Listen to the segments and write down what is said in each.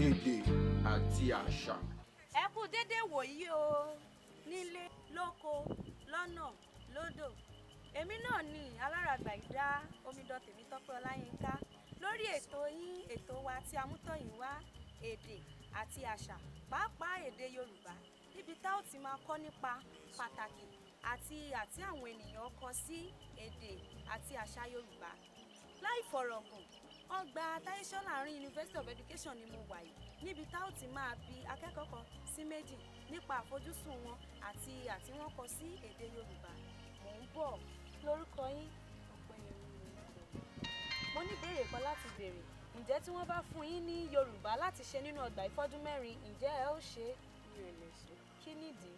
Èdè àti àṣà. Ẹ kú dédé wòyí o, nílé lóko, lọ́nà lódò. Èmi náà ni aláràgbà ìdá, Omidan Tèmítọ́pẹ́ Ọláyínká, lórí ètò yín, ètò wa tí a mú tọ̀ yín wá, èdè àti àṣà, pàápàá èdè Yorùbá, níbi tá ò ti máa kọ́ nípa pàtàkì àti àwọn ènìyàn kọ sí èdè àti àṣà Yorùbá. Láì fọ̀rọ̀gùn, ọgbà Táyé Ṣọ́láàrin University of Education ni mo wà yìí, níbi tá ò ti máa bi akẹ́kọ̀ọ́ kan sí méjì nípa àfojúsùn wọn àti wọ́n kọ sí èdè Yorùbá. Mò ń bọ̀. Lórúkọ yín? Ọpẹ́yẹmí lorúkọ mi. Mo ní ìbéèrè kan láti béèrè. Ǹjẹ́ tí wọ́n bá fún yín ní Yorùbá láti ṣe nínú ọgbà ìfọ́dún 4, ǹjẹ́ ẹ ó ṣe é? Mi ò lè ṣe. Kí nìdí?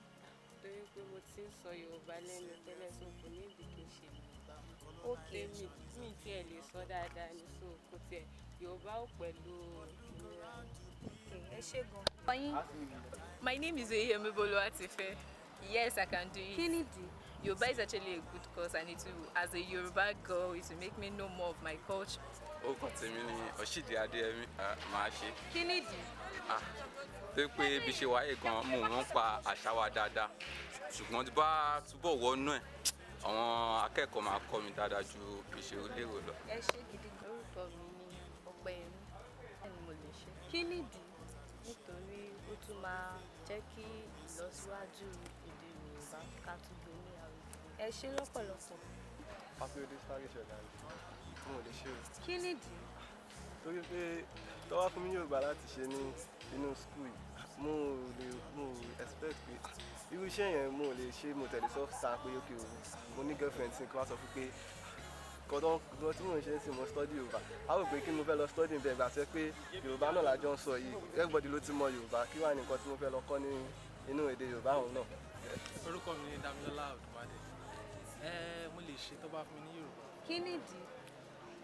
Torí pé mo ti ń sọ Yorùbá lẹ́nu tẹ́lẹ̀, so kò ní ìdí kí n ṣe Yorùbá mọ́. Tèmi mi tiẹ̀ lè sọ dáadáa ni, so kò tiẹ̀ Yorùbá ò pẹ̀lú ìnira. Ẹ ṣé gan. Yín? My name is Oyemi Boluwatife. Yes, I can do it. Kí nìdí? Yoruba is actually a good course, and it will, as a Yoruba girl, it will make me know more of my culture. Orúkọ tèmi ni Ọ̀ṣídìí Adéyẹmí. Máa ṣe. Kí nìdí? Ah, tó pé bí ṣe wáyé gan, mo mọ̀ ń pa àṣà wa dáadáa, ṣùgbọ́n tí bá túbọ̀ wọnú ẹ̀, àwọn akẹ́kọ̀ọ́ máa kọ́ mi dáadáa ju bí ṣe lérò lọ. Ẹ ṣé gidi gan. Orúkọ mi ni Ọpẹ́yẹmí. Bẹ́ẹ̀ ni, mo lè ṣe. Kí nìdí? Nítorí ó tún máa jẹ́ kí ìlọsíwájú èdè Yorùbá, ká tún gbé ní àrùjọ. Ẹ ṣé lọ́pọ̀lọpọ̀. Fáfíódé sáré ṣọ̀gá ni mo lè ṣe o. Kí nìdí? Torí pé tọ́wọ́ fún mi ní Yorùbá láti ṣe ní inú school yìí, mo lè mo expect pé irú iṣẹ́ yẹn mo lè ṣe. Mo tẹ̀lé sọ ta pé ok o, mo ní girlfriend tí kí wọ́n sọ fún pé kọ́dọ̀ tí mò ń ṣe ń sìn, mo study Yorùbá, á rò pé kí mo fẹ́ lọ study níbẹ̀ ìgbà tó yẹ pé Yorùbá náà la jọ ń sọ yìí, everybody ló ti mọ Yorùbá. Kí wàá ní nǹkan tí mo fẹ́ lọ kọ́ ní inú èdè Yorùbá òun náà? Orúkọ mi ni Damilọlá Odùmádé. Ẹ mo lè ṣe tó bá fún mi ní Yorùbá. Kí nìdí?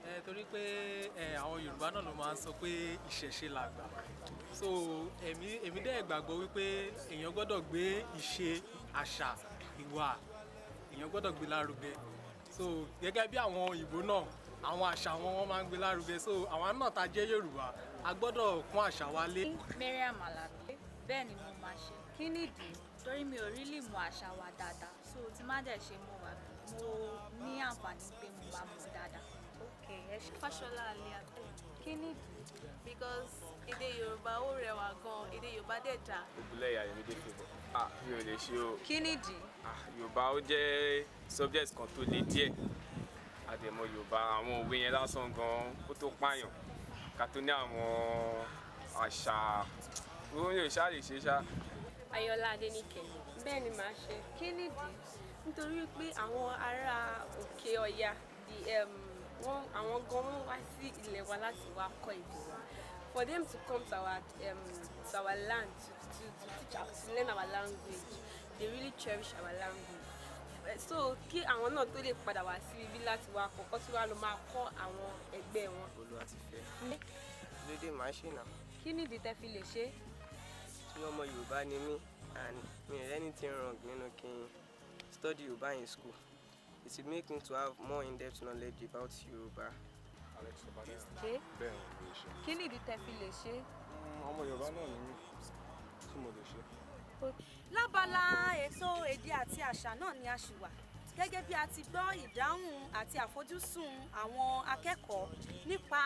Ẹ torí pé ẹ àwọn Yorùbá náà ló máa ń sọ pé ìṣẹ̀ṣe làgbà, so èmi dẹ́ gbàgbọ́ wípé èèyàn gbọ́dọ̀ gbé ìṣe, àṣà, ìwà, èèyàn gbọ́dọ̀ gbé lárugẹ. So gẹ́gẹ́ bí àwọn òyìnbó náà, àwọn àṣà wọn, wọ́n máa ń gbé lárugẹ, so àwọn náà tá jẹ́ Yorùbá, a gbọ́dọ̀ kún àṣà wa lé. Mariam Alabi. Bẹ́ẹ̀ ni, mo máa ṣe. Kí nìdí? Torí mi ò really mọ àṣà wa dáadáa, so tí má dẹ̀ ṣe, mo wà, mo ní àǹfààní pé mo máa mọ̀ dáadáa. Ok, ẹ ṣé. Fáṣọlá Aliat. Kí nìdí? Because èdè Yorùbá, ó rẹwà gan, èdè Yorùbá dẹ̀ dáa. Ògúnlẹ̀yà Ayọ̀mídé Favour. Ah, mi ò lè ṣe o. Kí nìdí? Ah, Yorùbá, ó jẹ́ subject kan tó le díẹ̀. Àdèmọ̀ Yorùbá, àwọn òwe yẹn lásán gan ó tó pààyàn, ká tó ní àwọn àṣà, ó yóò ṣáà lè ṣe ṣá. Ayọ̀lá Adéníkẹ́. Bẹ́ẹ̀ ni, màá ṣe. Kí nìdí? Nítorí pé àwọn ará òkè ọya the wọ́n, àwọn gan wọ́n wá sí ilẹ̀ wa láti wá kọ́ èdè wa. For them to come to our land to teach us, to learn our language, they really cherish our language. So kí àwọn náà tó lè padà wá sí ibi láti wá kọ́, kó tí wàá lọ máa kọ́ àwọn ẹgbẹ́ wọn. Olúwatifẹ́ lóde, màá ṣe náà. Kí nìdí tẹ́ fi lè ṣe? Tí ọmọ Yorùbá ni mí and mi ò rí anything wrong nínú kí n study Yorùbá in school. It will make me to have more in-depth knowledge about Yorùbá. Alex Obadaya. Ṣe? Bẹ́ẹ̀ ni, mo lè ṣe. Kí nìdí tẹ́ fi lè ṣe? Ọmọ Yorùbá náà ni mí tí mo lè ṣe. Lábala ètò èdè àti àṣà náà ni a ṣì wà. Gẹ́gẹ́ bí a ti gbọ́ ìdáhùn àti àfojúsùn àwọn akẹ́kọ̀ọ́ nípa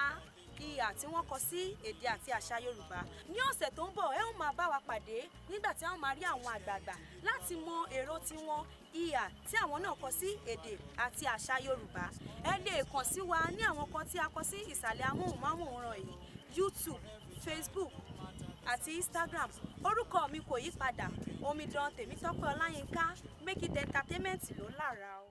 ìhà tí wọ́n kọ sí èdè àti àṣà Yorùbá, ní ọ̀sẹ̀ tó ń bọ̀, ẹ ó máa bá wa pàdé nígbà tí a ó máa rí àwọn àgbààgbà láti mọ èrò tiwọn, ìhà tí àwọn náà kọ sí èdè àti àṣà Yorùbá. Ẹ lè kàn sí wa ní àwọn kan tí a kọ sí ìsàlẹ̀ amóhùnmáwòrán yìí: YouTube, Facebook àti Instagram. Orúkọ mi kò yí padà, Omidan Tèmítọ́pẹ́ Ọláyínká. Make It Entertainment ló lára o.